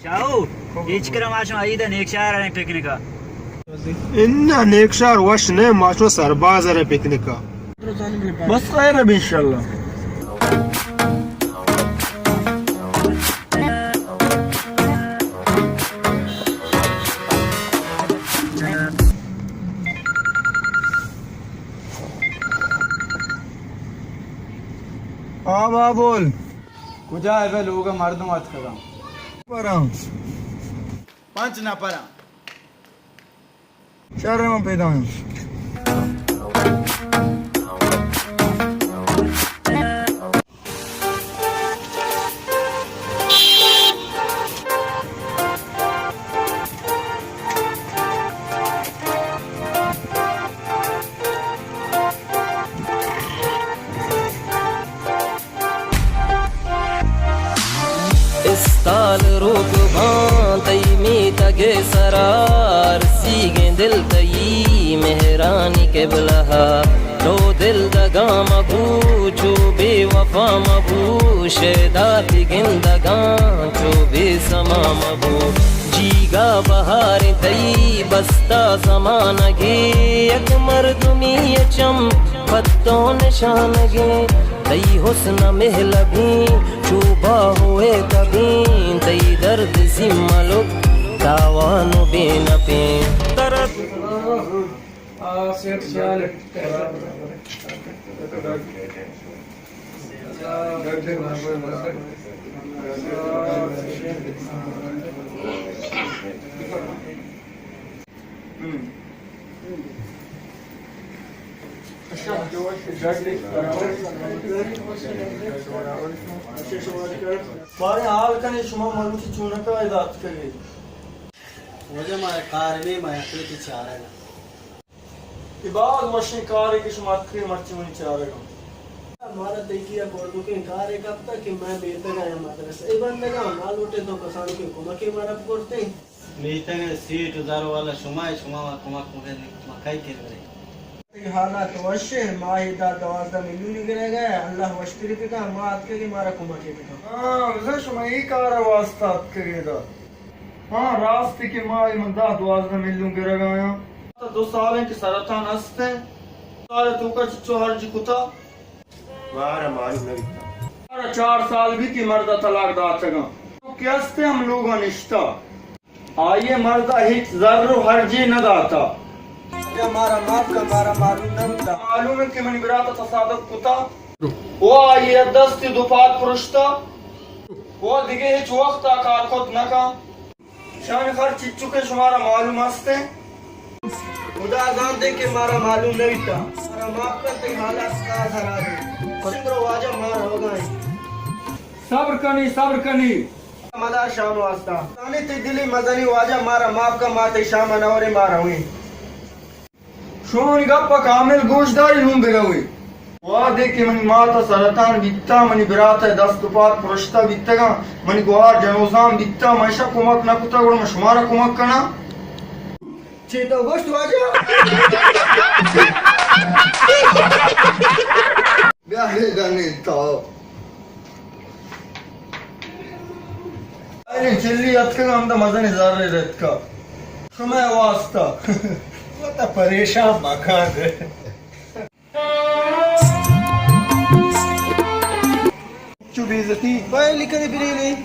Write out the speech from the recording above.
شاہو، ایچ کرا ما شما عید ءَ نیکشہر ءَ پکنک ءَ۔ اناں، نیکشہر وش نہ، ما شما سرباز ءَ پکنک ءَ۔ بس خیر ہے انشاءاللہ۔ ہاں بابول۔ کجا ہے بے لوگ مردم اتکگاں؟ پراں۔ پنچ نفراں۔ شر من پیدا ہوں۔ استال روک باں تئی میتگ ءِ سرا، ارسیگیں دل تئی مہرانی قبلہ ءَ۔ رو دل دگاں مبو، چو بے وفا مبو، شیدا تئی گندگاں چو بے سما مبو۔ جیگا بہاریں تئی بستا زمانگے، یک مردمی ءِ چم پتو نشانگیں۔ تئی حسن ءِ مہلبیں، چو باہو ءِ تبیں، تئی درد سیم ملک تاوان و بے نپیں۔ درد باریں حال کنے، شما مروچی چونکا ادا اتکگے؟ واجہ ما کار میں ما اخلاقی چارگ۔ اے باز وشیں کارے کہ شما اتکگے مرچی منی چارگا۔ مارا تئی کیا گوردوکیں کارے کپتا کہ مئے میتگا یا مدرسہ اے بندگا، ما لوٹیں تو کسانکیں کمکے مارا بکرتیں۔ میتگ ءِ سیٹ و زر والا شما ئے، شما ما کمک مکن، ما کئی کن برے؟ تئی حالات وش ایں، ماہے دہ دوازدہ میلیون گرگ ءَ، اللہ وشتری بکن، ما اتکگیں مارا کمکے بکن۔ ہاں، بزاں شما اے کار ءِ واسطہ اتکگے دا۔ ہاں، راست کہ ما اے من دہ دوازدہ میلیون گرگ آیاں۔ دو سال ایں کہ سرطان است ایں۔ سال توکا چچو ہرج کتا؟ مارا معلوم نہ بیتا۔ مارا چار سال بیت کہ مرد ءَ طلاق داتگاں۔ تو کہ است ایں ہم لوگا نشتا۔ آئی ءَ مرد ءَ ہچ زر و ہرجے نہ داتا۔ اگاں مارا معاف کن، مارا معلوم نہ بوتا۔ معلوم انت کہ منی برات ءَ تصادف کتا و آئی ءَ دست دو پاد پرشتا و دگہ ہچ وقت ءَ کار کت نہ کن۔ شان خرچ چچو کہ شمارا معلوم است انت۔ خدا زانت کہ مارا معلوم نہ بیتا۔ مارا معاف کن، تئی حالات سکا خراب انت۔ شکر واجہ، ما روگا ایں۔ صبر کنی، صبر کنی۔ مدار شام واسطہ۔ زانی تئی دلی مزنی واجہ، مارا معاف کن، ما تئی شام ءَ نوریں، ما رویں۔ شما منی گپ ءَ کامل گوش داری، نوں بروے۔ وہدے کہ منی مات ءَ سرطان بیتا، منی برات ءِ دست و پاد پرشتہ بیتگاں، منی گوہار جنوزام بیتا، من اشاں کمک نہ کتا، گڑا من شمارا کمک کناں؟ چے تو گوشت واجہ؟ بیا ہے گنے تو۔ ارے چلی اتکگ ہمدا مزنیں زرے رتکا۔ شمئے واسطہ۔ وتا پریشان مکن۔ چو بے عزتی۔ بھائی لکھنے برینے۔